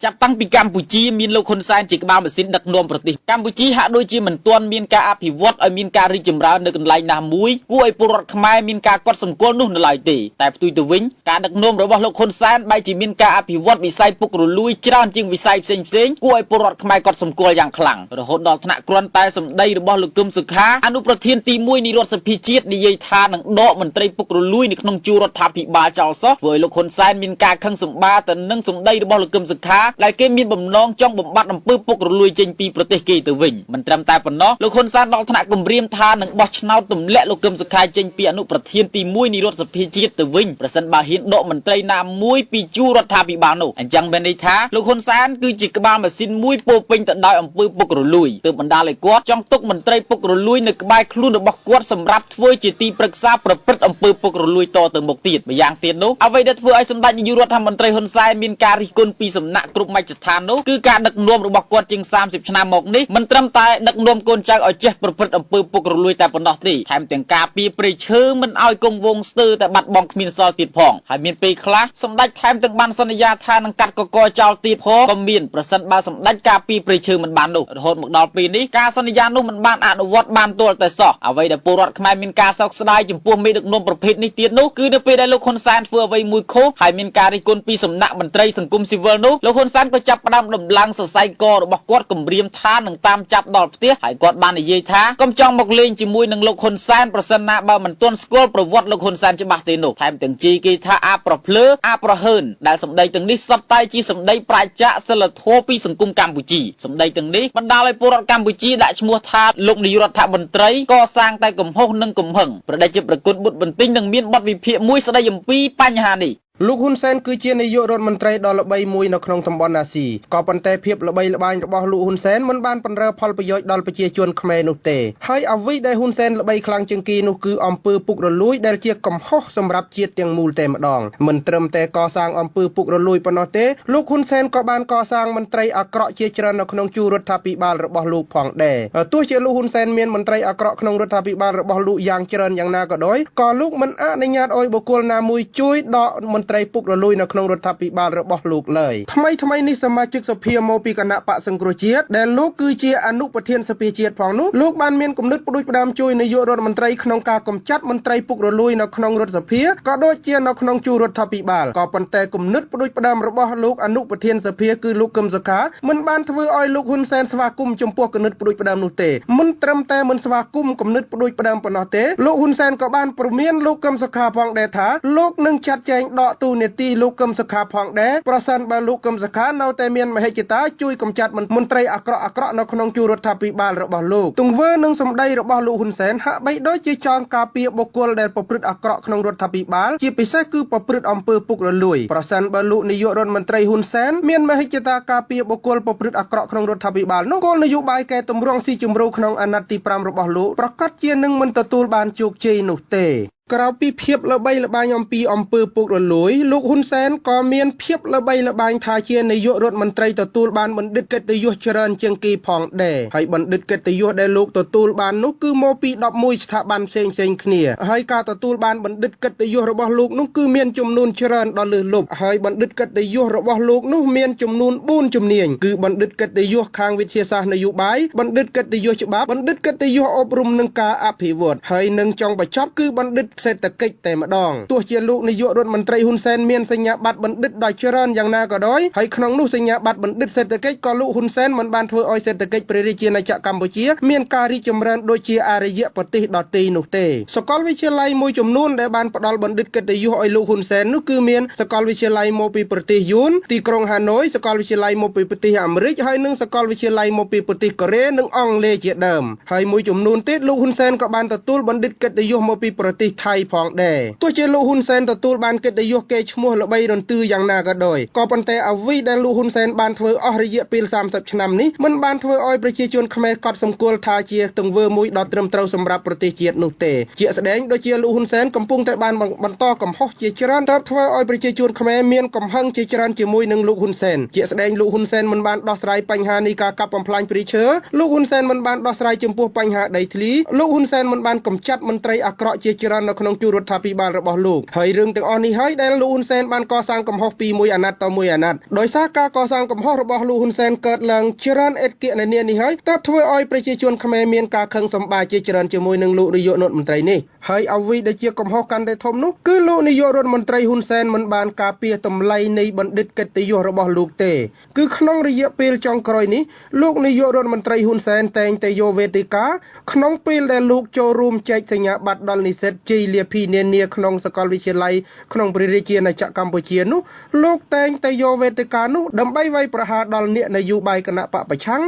ចាប់តាំងពីកម្ពុជាមានលោកហ៊ុនសែនជាក្បាលម៉ាស៊ីនដឹកនាំប្រទេសកម្ពុជាហាក់ដូចជាមិនទាន់មានការអភិវឌ្ឍឲ្យមានការរីកចម្រើននៅកន្លែងណាមួយគួរឲ្យពលរដ្ឋខ្មែរមានការកត់សម្គាល់នោះនៅឡើយទេតែផ្ទុយទៅវិញការដឹកនាំរបស់លោកហ៊ុនសែនបែរជាមានការអភិវឌ្ឍវិស័យពុករលួយច្រើនជាងវិស័យផ្សេងផ្សេងគួរឲ្យពលរដ្ឋខ្មែរកត់សម្គាល់យ៉ាងខ្លាំងរហូតដល់ថ្នាក់គ្រាន់តែសម្ដីរបស់លោកគឹមសុខាអនុប្រធានទី1នៃរដ្ឋសភាជាតិនិយាយថានឹងដកមន្ត្រីពុករលួយនៅក្នុងជួររដ្ឋាភិបាលចោលសោះធ្វើឲ្យលោកហ៊ុនសែនមានការខឹងសម្បាទៅនឹងសម្ដីរបស់លោកគឹមសុខាដែលគេមានបំណងចង់បំបត្តិអំពើពុករលួយចេញពីប្រទេសគេទៅវិញមិនត្រឹមតែប៉ុណ្ណោះលោកហ៊ុនសែនដល់ថ្នាក់គំរាមថានឹងបោះឆ្នោតទម្លាក់លោកគឹមសុខាចេញពីអនុប្រធានទី1នៃរដ្ឋសភាជាតិទៅវិញប្រសិនបើហ៊ានដកមន្ត្រីណាមួយពីជួររដ្ឋាភិបាលនោះអញ្ចឹងមានន័យថាលោកហ៊ុនសែនគឺជាក្បាលម៉ាស៊ីនមួយពោពេញទៅដោយអំពើពុករលួយទើបបណ្ដាលឲ្យគាត់ចង់ទុកមន្ត្រីពុករលួយនៅក្បែរខ្លួនរបស់គាត់សម្រាប់ធ្វើជាទីប្រឹក្សាប្រព្រឹត្តអំពើពុករលួយតទៅមុខទៀតម្យ៉ាងទៀតនោះអ្វីដែលធ្វើឲ្យសម្ដេចនាយករដ្ឋមន្ត្រីហ៊ុនសែនមានការរិះគន់ពីសំណាក់គ្រប់មជ្ឈដ្ឋាននោះគឺការដឹកនាំរបស់គាត់ជាង30ឆ្នាំមកនេះមិនត្រឹមតែដឹកនាំកូនចៅឲ្យចេះប្រព្រឹត្តអំពើពុករលួយតែប៉ុណ្ណោះទេថែមទាំងការពារព្រៃឈើមិនឲ្យគង់វងស្ទើរតែបាត់បង់គ្មានសល់ទៀតផងហើយមានពេលខ្លះសម្ដេចថែមទាំងបានសន្យាថានឹងកាត់កកចោលទៀតផងក៏មានប្រសិនបើសម្ដេចការពារព្រៃឈើមិនបាននោះរហូតមកដល់ពេលនេះការសន្យានោះមិនបានអនុវត្តបានទាល់តែសោះអ្វីដែលពលរដ្ឋខ្មែរមានការសោកស្ដាយចំពោះមេដឹកនាំប្រភេទនេះទៀតនោះគឺនៅពេលដែលលោកហ៊ុនសែនធ្វើអ្វីមួយខុសហើយមានការរិះគន់ពីសំណាក់មន្ត្រីសង្គមស៊ីវិលនោះលោកហ៊ុនសែនក៏ចាប់ផ្ដើមដំឡើងសរសៃករបស់គាត់គំរាមថានឹងតាមចាប់ដល់ផ្ទះហើយគាត់បាននិយាយថាកុំចង់មកលេងជាមួយនឹងលោកហ៊ុនសែនប្រសិនណាបើមិនទាន់ស្គាល់ប្រវត្តិលោកហ៊ុនសែនច្បាស់ទេនោះថែមទាំងជីគេថាអាប្រភ្លើអាប្រហើនដែលសម្ដីទាំងនេះសុទ្ធតែជាសម្ដីប្រាជ្ញាសិលធម៌ពីសង្គមកម្ពុជាសម្ដីទាំងនេះបណ្ដាលឲ្យពលរដ្ឋកម្ពុជាដាក់ឈ្មោះថាលោកនាយករដ្ឋមន្ត្រីកសាងតែកំហុសនិងកំហឹងប្រដេជប្រគុណបុត្របន្ទិញនឹងមានបទវិភាគមួយស្ដីអំពីបញ្ហានេះ លោកហ៊ុនសែនគឺជានាយករដ្ឋមន្ត្រីដ៏ល្បីមួយនៅក្នុងតំបន់អាស៊ីក៏ប៉ុន្តែភាពល្បីល្បាញរបស់លោកហ៊ុនសែនមិនបានពន្រើផលប្រយោជន៍ដល់ប្រជាជនខ្មែរនោះទេហើយអ្វីដែលហ៊ុនសែនល្បីខ្លាំងជាងគេនោះគឺអំពើពុករលួយដែលជាកំហុសសម្រាប់ជាតិទាំងមូលតែម្ដងមិនត្រឹមតែកសាងអំពើពុករលួយប៉ុណ្ណោះទេលោកហ៊ុនសែនក៏បានកសាងមន្ត្រីអាក្រក់ជាច្រើននៅក្នុងជួររដ្ឋាភិបាលរបស់លោកផងដែរទោះជាលោកហ៊ុនសែនមានមន្ត្រីអាក្រក់ក្នុងរដ្ឋាភិបាលរបស់លោកយ៉ាងច្រើនយ៉ាងណាក៏ដោយក៏លោកមិនអនុញ្ញាតឲ្យបុគ្គលណាមួយជួយដកមន្ត្រីពុករលួយនៅក្នុងរដ្ឋាភិបាលរបស់លោកឡើយថ្មីថ្មីនេះសមាជិកសភាមកពីគណៈបកសង្គ្រោះជាតិដែលលោកគឺជាអនុប្រធានសភាជាតិផងនោះលោកបានមានគំនិតផ្ដួចផ្ដើមជួយនាយករដ្ឋមន្ត្រីក្នុងការកម្ចាត់មន្ត្រីពុករលួយនៅក្នុងរដ្ឋសភាក៏ដូចជានៅក្នុងជួររដ្ឋាភិបាលក៏ប៉ុន្តែគំនិតផ្ដួចផ្ដើមរបស់លោកអនុប្រធានសភាគឺលោកកឹមសុខាមិនបានធ្វើឲ្យលោកហ៊ុនសែនស្វាគមន៍ចំពោះគំនិតផ្ដួចផ្ដើមនោះទេមិនត្រឹមតែមិនស្វាគមន៍គំនិតផ្ដួចផ្ដើមប៉ុណ្ណោះទេលោកហ៊ុនសែនក៏បានព្រមានលោកកឹមសុខាផងដែរថាលោកនឹងចាត់ចែងដកទូនាទីលោកកឹមសុខាផងដែរប្រសិនបើលោកកឹមសុខានៅតែមានមហិច្ឆតាជួយកម្ចាត់មន្ត្រីអាក្រក់អាក្រក់នៅក្នុងជួររដ្ឋាភិបាលរបស់លោកទង្វើនិងសម្ដីរបស់លោកហ៊ុនសែនហាក់បីដូចជាចង់ការពារបុគ្គលដែលប្រព្រឹត្តអាក្រក់ក្នុងរដ្ឋាភិបាលជាពិសេសគឺប្រព្រឹត្តអំពើពុករលួយប្រសិនបើលោកនាយករដ្ឋមន្ត្រីហ៊ុនសែនមានមហិច្ឆតាការពារបុគ្គលប្រព្រឹត្តអាក្រក់ក្នុងរដ្ឋាភិបាលនោះគោលនយោបាយកែតម្រង់ស៊ីជម្រៅក្នុងអាណត្តិទី5របស់លោកប្រកាសជានឹងមិនទទួលបានជោគជ័យនោះទេក្រៅពីភាពល្បីល្បាញអំពីអំពើពុករលួយលោកហ៊ុនសែនក៏មានភាពល្បីល្បាញថាជានាយករដ្ឋមន្ត្រីទទួលបានបណ្ឌិតកិត្តិយសច្រើនជាងគេផងដែរហើយបណ្ឌិតកិត្តិយសដែលលោកទទួលបាននោះគឺមកពី11ស្ថាប័នផ្សេងផ្សេងគ្នាហើយការទទួលបានបណ្ឌិតកិត្តិយសរបស់លោកនោះគឺមានចំនួនច្រើនដល់លើសលប់ហើយបណ្ឌិតកិត្តិយសរបស់លោកនោះមានចំនួន4ជំនាញគឺបណ្ឌិតកិត្តិយសខាងវិទ្យាសាស្ត្រនយោបាយបណ្ឌិតកិត្តិយសច្បាប់បណ្ឌិតកិត្តិយសអប់រំនិងការអភិវឌ្ឍហើយនឹងចុងបញ្ចប់គឺបណ្ឌិតសេដ្ឋកិច្ចតែម្ដងទោះជាលោកនាយករដ្ឋមន្ត្រីហ៊ុនសែនមានសញ្ញាបត្របណ្ឌិតដ៏ច្រើនយ៉ាងណាក៏ដោយហើយក្នុងនោះសញ្ញាបត្របណ្ឌិតសេដ្ឋកិច្ចក៏លោកហ៊ុនសែនមិនបានធ្វើឲ្យសេដ្ឋកិច្ចព្រះរាជាណាចក្រកម្ពុជាមានការរីកចម្រើនដូចជាអរិយប្រទេសដទៃនោះទេសាកលវិទ្យាល័យមួយចំនួនដែលបានផ្ដល់បណ្ឌិតកិត្តិយសឲ្យលោកហ៊ុនសែននោះគឺមានសាកលវិទ្យាល័យមកពីប្រទេសយួនទីក្រុងហាណូយសាកលវិទ្យាល័យមកពីប្រទេសអាមេរិកហើយនិងសាកលវិទ្យាល័យមកពីប្រទេសកូរ៉េនិងអង់គ្លេសជាដើមហើយមួយចំនួនទៀតលោកហ៊ុនសែនក៏បានទទួលបណ្ឌិតកិត្តិយសមកពីប្រទេសថៃផងដែរទោះជាលោកហ៊ុនសែនទទួលបានកិត្តិយសគេឈ្មោះល្បីរន្ទឺយ៉ាងណាក៏ដោយក៏ប៉ុន្តែអ្វីដែលលោកហ៊ុនសែនបានធ្វើអស់រយៈពេល30ឆ្នាំនេះមិនបានធ្វើឲ្យប្រជាជនខ្មែរកត់សម្គាល់ថាជាទង្វើមួយដ៏ត្រឹមត្រូវសម្រាប់ប្រទេសជាតិនោះទេជាក់ស្ដែងដូចជាលោកហ៊ុនសែនកំពុងតែបានបន្តកំហុសជាច្រើនទើបធ្វើឲ្យប្រជាជនខ្មែរមានកំហឹងជាច្រើនជាមួយនឹងលោកហ៊ុនសែនជាក់ស្ដែងលោកហ៊ុនសែនមិនបានដោះស្រាយបញ្ហានៃការកាប់បំផ្លាញព្រៃឈើលោកហ៊ុនសែនមិនបានដោះស្រាយចំពោះបញ្ហាដីធ្លីលោកហ៊ុនសែនមិនបានកម្ចាត់មន្ត្រីអាក្រក់ជាច្រើននៅ នៅក្នុងជួររដ្ឋាភិបាលរបស់លោកហើយរឿងទាំងអស់នេះហើយដែលលោកហ៊ុនសែនបានកសាងកំហុសពីមួយអាណត្តិទៅមួយអាណត្តិដោយសារការកសាងកំហុសរបស់លោកហ៊ុនសែនកើតឡើងច្រើនឥតគណនានេះហើយទើបធ្វើឲ្យប្រជាជនខ្មែរមានការខឹងសម្បាជាច្រើនជាមួយនឹងលោកនាយករដ្ឋមន្ត្រីនេះហើយអ្វីដែលជាកំហុសកាន់តែធំនោះគឺលោកនាយករដ្ឋមន្ត្រីហ៊ុនសែនមិនបានការពារតម្លៃនៃបណ្ឌិតកិត្តិយសរបស់លោកទេគឺក្នុងរយៈពេលចុងក្រោយនេះលោកនាយករដ្ឋមន្ត្រីហ៊ុនសែនតែងតែយកវេទិកាក្នុងពេលដែលលោកចូលរួមចែកសញ្ញាបត្រដល់និស្សិតជ័យលាភីនានាក្នុងសាកលវិទ្យាល័យក្នុងព្រះរាជាណាចក្រកម្ពុជានោះលោកតែងតែយកវេទិកានោះដើម្បីវាយប្រហារដល់អ្នកនយោបាយគណបក្សប្រឆាំង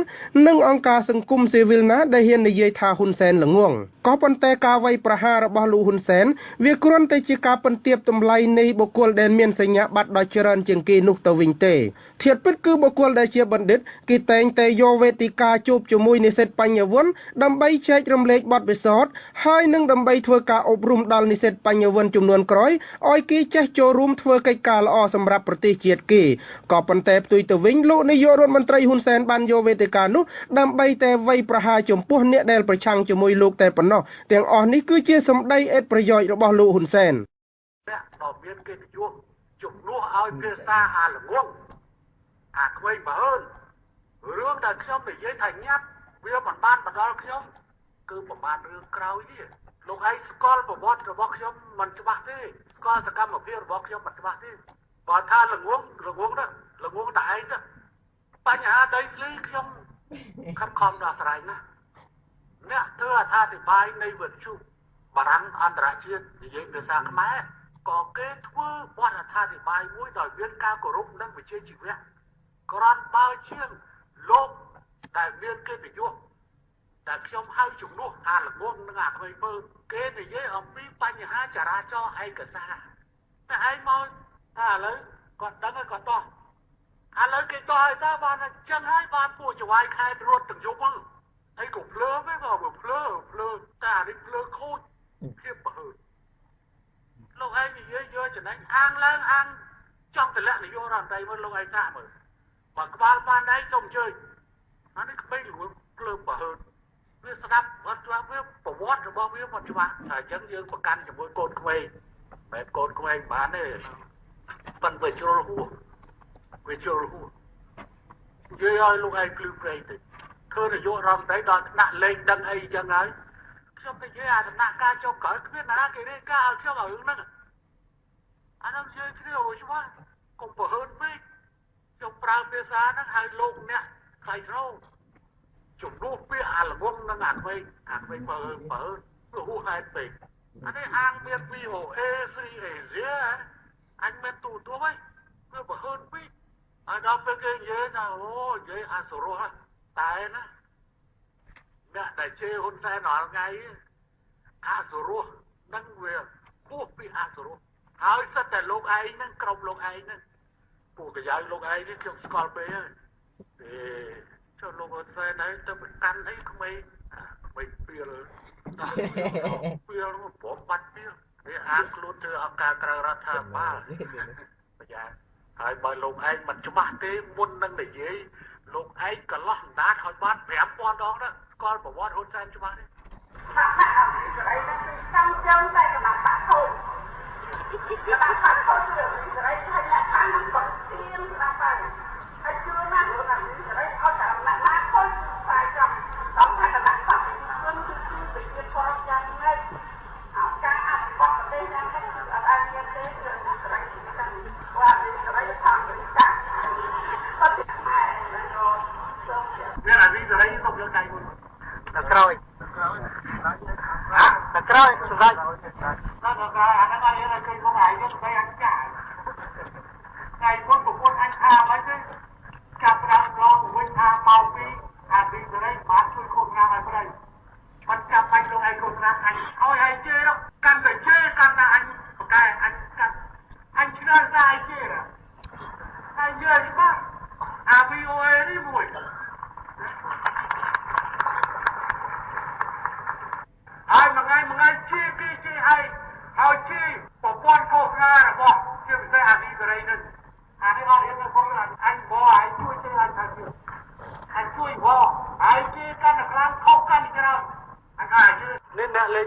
និងអង្គការសង្គមស៊ីវិលណាដែលហ៊ាននិយាយថាហ៊ុនសែនល្ងងក៏ប៉ុន្តែការវាយប្រហាររបស់លោកហ៊ុនសែនវាគ្រាន់តែជាការពន្ទាបតម្លៃនៃបុគ្គលដែលមានសញ្ញាបត្រដ៏ច្រើនជាងគេនោះទៅវិញទេធាតុពិតគឺបុគ្គលដែលជាបណ្ឌិតគេតែងតែយកវេទិកាជួបជាមួយនិស្សិតបញ្ញវន្តដើម្បីចែករំលែកបទពិសោធន៍ហើយនឹងដើម្បីធ្វើការអប់រំដល់និស្សិតបញ្ញវន្តចំនួនក្រោយឲ្យគេចេះចូលរួមធ្វើកិច្ចការល្អសម្រាប់ប្រទេសជាតិគេក៏ប៉ុន្តែផ្ទុយទៅវិញលោកនាយករដ្ឋមន្ត្រីហ៊ុនសែនបានយកវេទិកានោះដើម្បីតែវាយប្រហារចំពោះអ្នកដែលប្រឆាំងជាមួយលោកតែប៉ុណ្ណោះទាំងអស់នេះគឺជាសម្ដីឥតប្រយោជន៍របស់លោកហ៊ុនសែនអ្នកដ៏មានកិត្តិយសជំនួសឲ្យភាសាអាល្ងងអាក្មេងបើហើនរឿងដែលខ្ញុំនិយាយថាញាត់វាមិនបានមកដល់ខ្ញុំគឺប្រហែលរឿងក្រោយនេះលោកឯងស្គាល់ប្រវត្តិរបស់ខ្ញុំមិនច្បាស់ទេស្គាល់សកម្មភាពរបស់ខ្ញុំមិនច្បាស់ទេបើថាល្ងងល្ងងទៅល្ងងតែឯងទៅបញ្ហាដីធ្លីខ្ញុំខិតខំដោះស្រាយណាស់អ្នកធ្វើអត្ថាធិប្បាយនៃវិទ្យុបារាំងអន្តរជាតិនិយាយភាសាខ្មែរក៏គេធ្វើបទអត្ថាធិប្បាយមួយដោយមានការគោរពនិងវិជ្ជាជីវៈគ្រាន់បើជាងលោកដែលមានកិត្តិយសដែលខ្ញុំហៅជំនួសអាល្ងងនិងអាក្មេងពើគេនិយាយអំពីបញ្ហាចរាចរណ៍ឯកសារតែឯងមកថាឥឡូវគាត់ដឹងហើយគាត់ដោះឥឡូវគេដោះហើយតើបានអញ្ចឹងហើយបានពួកចវាយខែរត់ទាំងយប់ហ្នឹងអីក៏ភ្លើងដែរក៏ភ្លើភ្លើតែអានេះភ្លើខូចភាពបើលោកឯងនិយាយយកចំណេញអាងឡើងអាងចង់តម្លាក់នាយករដ្ឋមន្ត្រីមើលលោកឯងថាមើលបើក្បាលបានដែរសូមអញ្ជើញអានេះក្មេងលួងភ្លើបើវាស្ដាប់អត់ច្បាស់វាប្រវត្តិរបស់វាមិនច្បាស់តែអញ្ចឹងយើងប្រកាន់ជាមួយកូនក្មេងបែបកូនក្មេងបានទេប៉ុន្តែវាជ្រុលហួសវាជ្រុលហួសនិយាយឲ្យលោកឯងភ្លឺព្រេងទៅធ្វើនាយករដ្ឋមន្ត្រីដល់ថ្នាក់លេងដឹងអីអញ្ចឹងហើយខ្ញុំនិយាយអាដំណាក់ការចុងក្រោយគ្មានណាគេរាយការណ៍ឲ្យខ្ញុំឲ្យរឿងហ្នឹងអាហ្នឹងនិយាយគ្នាឲ្យច្បាស់កុំប្រហើនពេកខ្ញុំប្រើភាសាហ្នឹងឲ្យលោកអ្នកថ្លៃថ្នូរជំនួសពាក្យអាល្ងងនិងអាក្មេងអាក្មេងបើបើវាហួសហេតុពេកអានេះអាងមាន VOA Free Asia អញមិនទូទួហីវាប្រហើនពេកហើយដល់ពេលគេនិយាយថាអូនិយាយអាសរោះតែណាអ្នកដែលជេរហ៊ុនសែនរាល់ថ្ងៃអាសរោះនឹងវាហួសពីអាសរោះហើយសិតតែលោកឯងហ្នឹងក្រុមលោកឯងហ្នឹងពួកកាយ៉ៅលោកឯងនេះខ្ញុំស្គាល់ពេកហើយទេចុះលោកហ៊ុនសែនហើយទៅប្រកាន់អីក្មេងក្មេងពីលពីលព្រមបាត់ពីលវាអាងខ្លួនធ្វើអង្គការក្រៅរដ្ឋាភិបាលប្រយ័ត្នហើយបើលោកឯងមិនច្បាស់ទេមុននឹងនិយាយលោកឯងកន្លោះអណ្ដាតឲ្យបាន5000ដងទៅស្គាល់ប្រវត្តិហ៊ុនសែនច្បាស់ទេបាក់បាក់អត់សេរីហ្នឹងគឺចង់ចឹងតែគណៈបាក់ខូចគណៈបាក់ខូចគឺសេរីហើយអ្នកខាងហ្នឹងគាត់ទៀងស្ដាប់ហើយហើយជឿណាស់រឿងសេរីឲ្យតែអ្នកណាខូចគឺផ្សាយចំដល់ថាគណៈបាក់គឺគឺប្រជាពលរដ្ឋយ៉ាងម៉េចការអភិវឌ្ឍប្រទេសយ៉ាងម៉េចគឺអត់អាចមានទេគឺសេរីទាំងว่าសេរីផងចាក់គាត់ខ្មែរ មានអាស៊ីសេរីកុំលើកដៃមួយដល់ក្រោយដល់ក្រោយសម្រាប់ ដល់ក្រោយអាហ្នឹងឲ្យគេមកឯងទៅអញចាថ្ងៃមុនប្រពន្ធអញថាមិនទេចាប់ផ្ដើមឡងវិញថាមកពីអាស៊ីសេរីបានជួយឃោសនាឲ្យប្តីមិនចាំបាច់លោកឯងឃោសនាអញឲ្យឲ្យជេរកាន់តែជេរកាន់តែអញប្រកែអញកាន់អញឆ្លើយថាឲ្យជេរហើយយល់ច្បាស់អា VOA នេះមួយហើយមួយថ្ងៃមួយថ្ងៃជេរគេ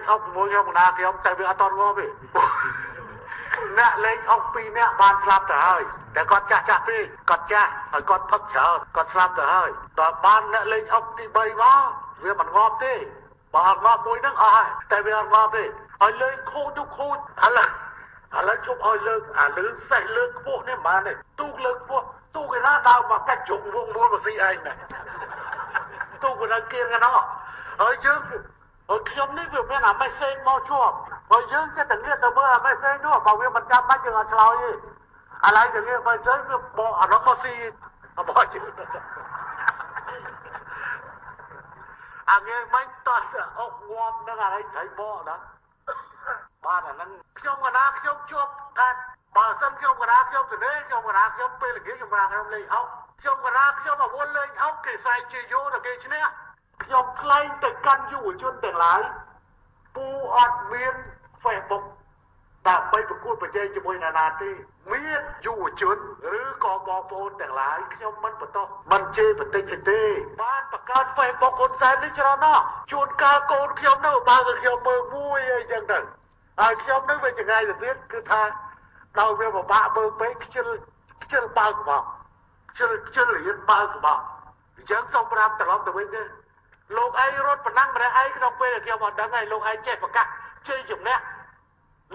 អុកជាមួយខ្ញុំកណាខ្ញុំតែវាអត់តងាប់ទេអ្នកលេងអុកពីរអ្នកបានស្លាប់ទៅហើយតែគាត់ចាស់ចាស់ពេកគាត់ចាស់ហើយគាត់ផឹកច្រើនគាត់ស្លាប់ទៅហើយដល់បានអ្នកលេងអុកទី3មកវាមិនងាប់ទេបើអត់ងាប់មួយហ្នឹងអស់ហើយតែវាអត់ងាប់ទេឲ្យលេងខូចទៅខូចឥឡូវជប់ឲ្យលើកអាលើកសេះលើកខ្ពស់នេះមិនបានទេទូកលើកខ្ពស់ទូកឯណាដើរមកកាច់ជុំវងមូលមកស៊ីឯងណាទូកនៅគៀនកណោហើយយើងហើយខ្ញុំនេះវាមានអាមេសេមកជាប់ហើយយើងចេះតែងាកទៅមើលអាមេសេនោះបើវាមិនចាំបាច់យើងអត់ឆ្លើយទេឥឡូវទៅងាកមើលទៅវាបកអានោះមកស៊ីរបស់យើងអាងាយមិនតោះអុកងាប់នឹងអានេះត្រីបកណាបាទអាហ្នឹងខ្ញុំកណាខ្ញុំជាប់ថាបើសិនខ្ញុំកណាខ្ញុំទៅនេះខ្ញុំកណាខ្ញុំពេលល្ងាចខ្ញុំកណាខ្ញុំលេងអុកខ្ញុំកណាខ្ញុំអាវុធលេងអុកគេស្រែកជាយោដល់គេឈ្នះខ្ញុំថ្លែងទៅកាន់យុវជនទាំងឡាយពូអត់មាន Facebook ដើម្បីប្រកួតប្រជែងជាមួយណានាទេមានយុវជនឬក៏បងប្អូនទាំងឡាយខ្ញុំមិនបន្ទោសមិនជេរបន្តិចអីទេបានបង្កើត Facebook ហ៊ុនសែននេះច្រើនណាស់ជួនកាលកូនខ្ញុំនៅបើកខ្ញុំមើលមួយអីចឹងទៅហើយខ្ញុំនឹងវាចង្រៃទៅទៀតគឺថាដោយវាពិបាកមើលពេកខ្ជិលបើកមកខ្ជិលរៀនបើកមកអញ្ចឹងសូមប្រាប់ត្រឡប់ទៅវិញទេលោកឯងរត់ប៉ុណ្ណឹងម្នាក់ឯងក្នុងពេលដែលខ្ញុំអត់ដឹងហើយលោកឯងចេះប្រកាសជ័យជំនះ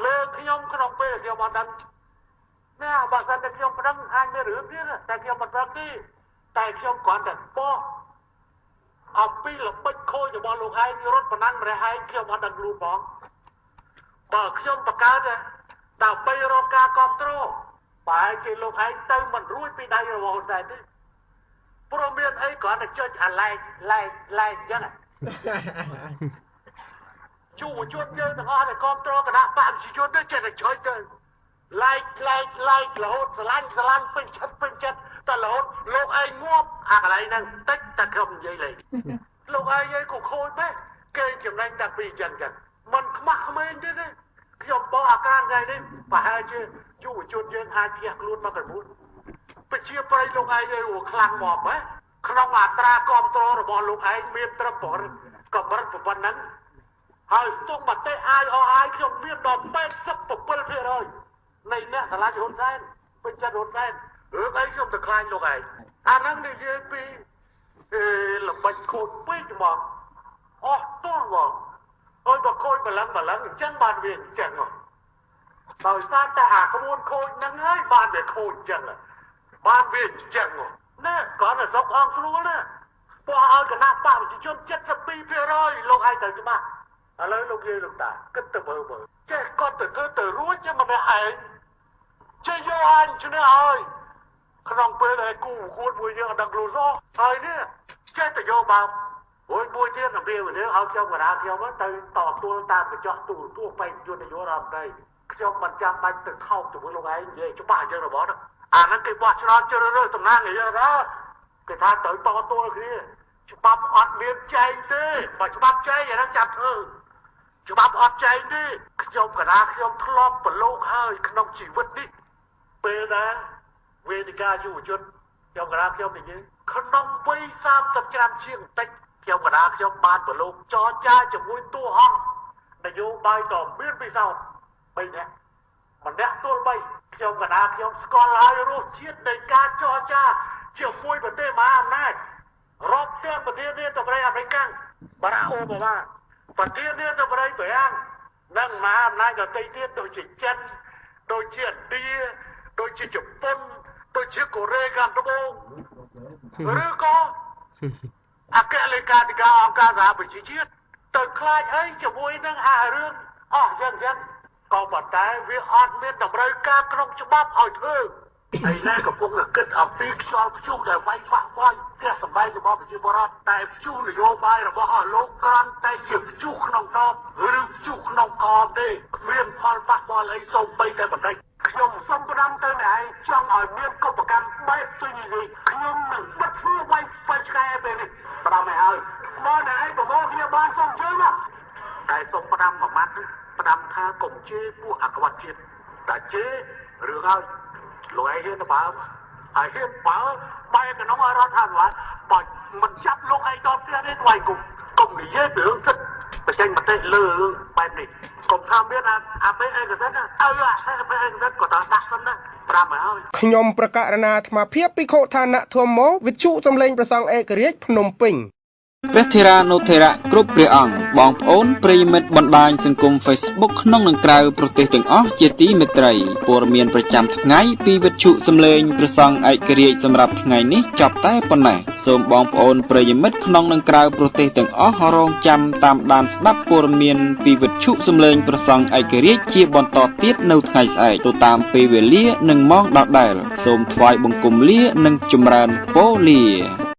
លើខ្ញុំក្នុងពេលដែលខ្ញុំអត់ដឹងណាបើសិនតែខ្ញុំប្តឹងអាចមានរឿងទៀតតែខ្ញុំមិនដឹងទេតែខ្ញុំគ្រាន់តែបកអំពីល្បិចខូចរបស់លោកឯងរត់ប៉ុណ្ណឹងម្នាក់ឯងខ្ញុំអត់ដឹងខ្លួនផងបើខ្ញុំបង្កើតដើម្បីរកការគ្រប់គ្រងប្រហែលជាលោកឯងទៅមិនរួចពីដៃរបស់ហ៊ុនសែនទេព្រោះមានអីគ្រាន់តែចុចអាឡែកឡែកឡែកអញ្ចឹងយុវជនយើងទាំងអស់ដែលគ្រប់គ្រងគណៈបក្សប្រជាជននេះចេះតែចុចទៅឡែកឡែកឡែករហូតស្រឡាញ់ស្រឡាញ់ពេញចិត្តពេញចិត្តតែរហូតលោកឯងងាប់អាកន្លែងហ្នឹងតិចតែខ្ញុំនិយាយលេងលោកឯងឯងក៏ខូចដែរគេចំណេញតាំងពីអញ្ចឹងចឹងមិនខ្មាស់ក្មេងទេទេខ្ញុំបកអាការថ្ងៃនេះប្រហែលជាយុវជនយើងអាចភ្ញាក់ខ្លួនមកកមួនប្រជាប្រិយលោកឯងឯងខ្លាំងមកហ៎ក្នុងអត្រាគ្រប់គ្រងរបស់លោកឯងមានត្រឹមកម្រិតប៉ុណ្ណឹងហើយស្ទង់មតិ IOI ខ្ញុំមានដល់87%នៃអ្នកស្រឡាញ់ហ៊ុនសែនពេញចិត្តហ៊ុនសែនរឿងអីខ្ញុំទៅខ្លាចលោកឯងអាហ្នឹងនិយាយពីល្បិចខូចពេកហ្មងអស់ទោះហ្មងអូយបើខូចម្លឹងម្លឹងអញ្ចឹងបានវាអញ្ចឹងដោយសារតែអាក្បួនខូចហ្នឹងហើយបានវាខូចអញ្ចឹងបានវាអញ្ចឹងណាគ្រាន់តែស្រុកអងស្រួលណាពោះឲ្យគណៈបក្សប្រជាជន72%លោកឯងត្រូវច្បាស់ឥឡូវលោកយាយលោកតាគិតទៅមើលមើលចេះគាត់ទៅធ្វើទៅរួចចឹងម្នាក់ឯងចេះយកអញឈ្នះហើយក្នុងពេលដែលគូប្រកួតមួយយើងអត់ដឹងខ្លួនសោះហើយនេះចេះតែយកបើមួយមួយទៀតអំពីនេះឲ្យខ្ញុំកណាខ្ញុំទៅតទល់តាមកញ្ចក់ទូទួបេក្ខជននាយករដ្ឋមន្ត្រីខ្ញុំមិនចាំបាច់ទៅថោកជាមួយលោកឯងនិយាយច្បាស់យើងរបស់អាហ្នឹងគេបោះឆ្នោតជ្រើសរើសតំណាងរាស្ត្រណាគេថាត្រូវតទល់គ្នាច្បាប់អត់មានចែងទេបើច្បាប់ចែងអាហ្នឹងចាប់ធ្វើច្បាប់អត់ចែងទេខ្ញុំកណាខ្ញុំធ្លាប់ប្រឡូកហើយក្នុងជីវិតនេះពេលដែលវេទិកាយុវជនខ្ញុំកណាខ្ញុំនិយាយក្នុងវ័យ30ឆ្នាំជាងបន្តិចខ្ញុំកណាខ្ញុំបានប្រឡូកចរចាជាមួយតួអង្គនយោបាយដ៏មានពិសោធន៍3នាក់ម្នាក់ទល់3ខ្ញុំកណាខ្ញុំស្គាល់ហើយរសជាតិនៃការចរចាជាមួយប្រទេសមហាអំណាចរាប់ទាំងប្រធានាធិបតីអាមេរិកបារ៉ាក់អូបាម៉ាប្រធានាធិបតីបារាំងនិងមហាអំណាចដទៃទៀតដូចជាចិនដូចជាឥណ្ឌាដូចជាជប៉ុនដូចជាកូរ៉េខាងត្បូងឬក៏អគ្គលេខាធិការអង្គការសហប្រជាជាតិទៅខ្លាចអីជាមួយនឹងអារឿងអស់ចឹងចឹងក៏ប៉ុន្តែវាអត់មានតម្រូវការក្នុងច្បាប់ឲ្យធ្វើឯណាកំពុងតែគិតអំពីខ្យល់ព្យុះដែលវាយប៉ះពាល់ផ្ទះសម្បែងរបស់ប្រជាពលរដ្ឋតែព្យុះនយោបាយរបស់អស់លោកគ្រាន់តែជាព្យុះក្នុងតបឬព្យុះក្នុងកទេគ្មានផលប៉ះពាល់អីសូម្បីតែបន្តិចខ្ញុំសូមផ្ដាំទៅអ្នកឯងចង់ឲ្យមានកុបកម្មបែបទុយនិយាយខ្ញុំនឹងបិទទ្វារវាយវាយឆ្កែពេលនេះផ្ដាំឲ្យហើយបើអ្នកឯងប្រមូលគ្នាបានសូមជើងតែសូមផ្ដាំមួយម៉ាត់ផ្ដាំថាកុំជេរពួកអក្បត់ជាតិតែជេររឿងហើយលោកឯងហ៊ានទៅបើហើយហ៊ានបើបែកក្នុងរដ្ឋាភិបាលបើមិនចាប់លោកឯងដល់ផ្ទះទេថ្វាយគុំកុំនិយាយពីរឿងសិទ្ធិ បញ្ចេញមតិលើរឿងបែបនេះកុំថាមានអាពេលឯកសិទ្ធទៅអាពេលឯកសិទ្ធក៏ត្រូវដាក់សិនដែរ5មកហើយ ខ្ញុំប្រកាសណាអាត្មាភាពភិក្ខុឋានៈធម្មោវិទ្យុសំឡេងប្រសង់ឯករាជ្យភ្នំពេញ ព្រះថេរានុថេរៈគ្រប់ព្រះអង្គបងប្អូនប្រិយមិត្តបណ្ដាញសង្គម Facebook ក្នុងនិងក្រៅប្រទេសទាំងអស់ជាទីមេត្រីព័ត៌មានប្រចាំថ្ងៃពីវិទ្យុសំឡេងព្រះសង្ឃឯករាជ្យសម្រាប់ថ្ងៃនេះចប់តែប៉ុណ្ណេះសូមបងប្អូនប្រិយមិត្តក្នុងនិងក្រៅប្រទេសទាំងអស់រងចាំតាមដានស្ដាប់ព័ត៌មានពីវិទ្យុសំឡេងព្រះសង្ឃឯករាជ្យជាបន្តទៀតនៅថ្ងៃស្អែកទៅតាមពេលវេលានិងម៉ោងដដែលសូមថ្វាយបង្គំលានិងចម្រើនពរលា។